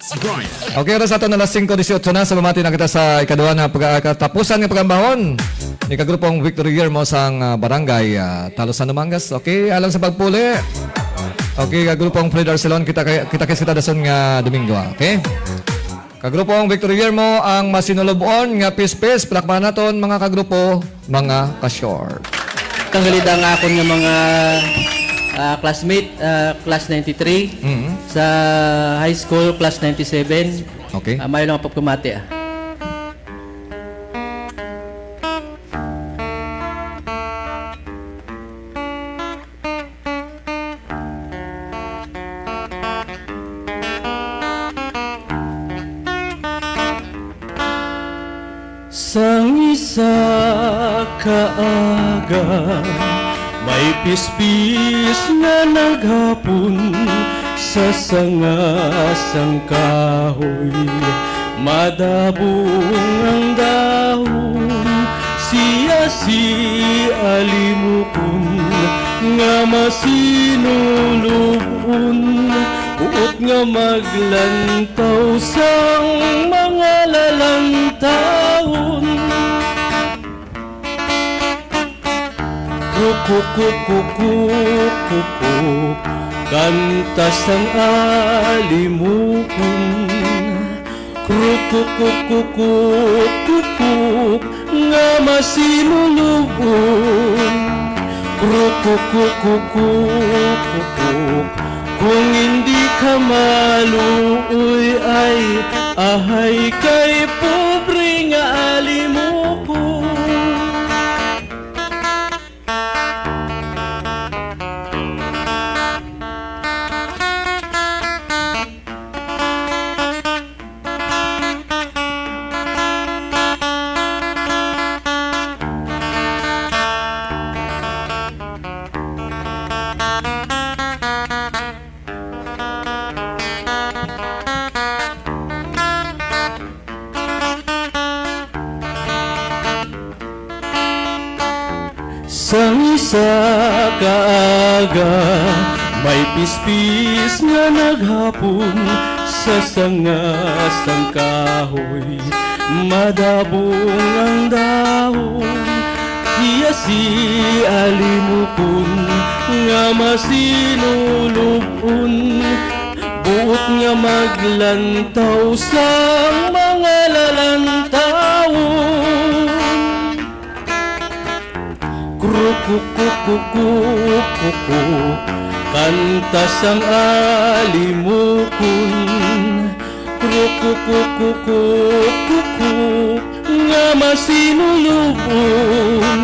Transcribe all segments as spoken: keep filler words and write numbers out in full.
Okay, oras ato na alas singko dieciocho na. Sa pamati na kita sa ikaduha na pag-, katapusan nga pagambahon ni kagrupong Victory Year mo sang, ah, barangay, ah, Talusan, Dumangas. Okay, alang sa pagpuli. Okay, kagrupong Fred Arcelon, kita kay-, kita kits kita dason nga Domingo, ah. Okay? Kagrupong Victory Year mo ang masinulub-on nga pispis. Palakpakan naton, mga kagrupo, mga ka-short. Tanggalid ang akon nga mga, ah, classmate, ah, class ninety-three, Mhm. sa high school, class ninety-seven. Okay. Ah, maayo lang ang pagpamati, ah. Sang isa ka aga, may pispis nga naghapon sa sanga sang kahoy. Madabong ang dahon, siya si Alimukon nga masinulub-on, buot nga maglantaw sang mga lalantawon. Kukukukukukukuk, kanta sang Alimukon. Krukukukukukukuk, nga masinulub-on. Krukukukukukukuk, kung hindi ka maluoy ay ahay kay pobre nga Alimukon. Sang isa ka aga, may pispis nga naghapon sa sanga sang kahoy. Madabong ang dahon, iya si Alimukon nga masinulub-on. Buot nga maglantaw sang mga lalantawon. Krukukukukukukuk, kanta sang Alimukon. Krukukukukukukuk, nga masinulub-on.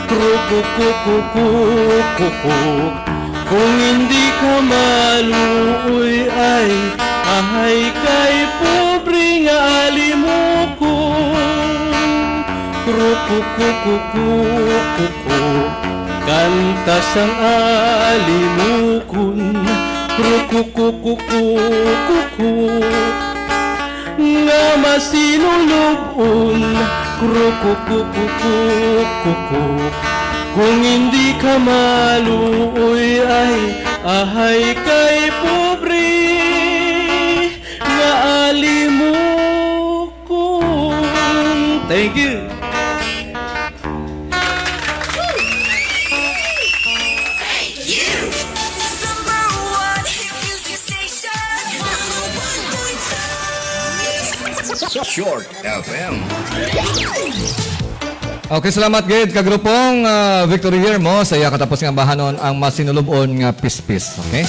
Krukukukukukukuk, kung hindi ka maluoy ay ahay kay pobre nga Alimukon. Krukukukukukukuk, kanta sang Alimukon. Krukukukukukukuk, nga masinulub-on. Krukukukukukukuk, kung hindi ka maluoy ay ahay kay pobre nga Alimukon. Thank you. Number one hit music station, one oh one point five. Short F M. Okay, salamat gid, kagrupong, ah, Victory Year mo sa iya katapos nga bahanon ang masinulub-on nga pispis. Okay?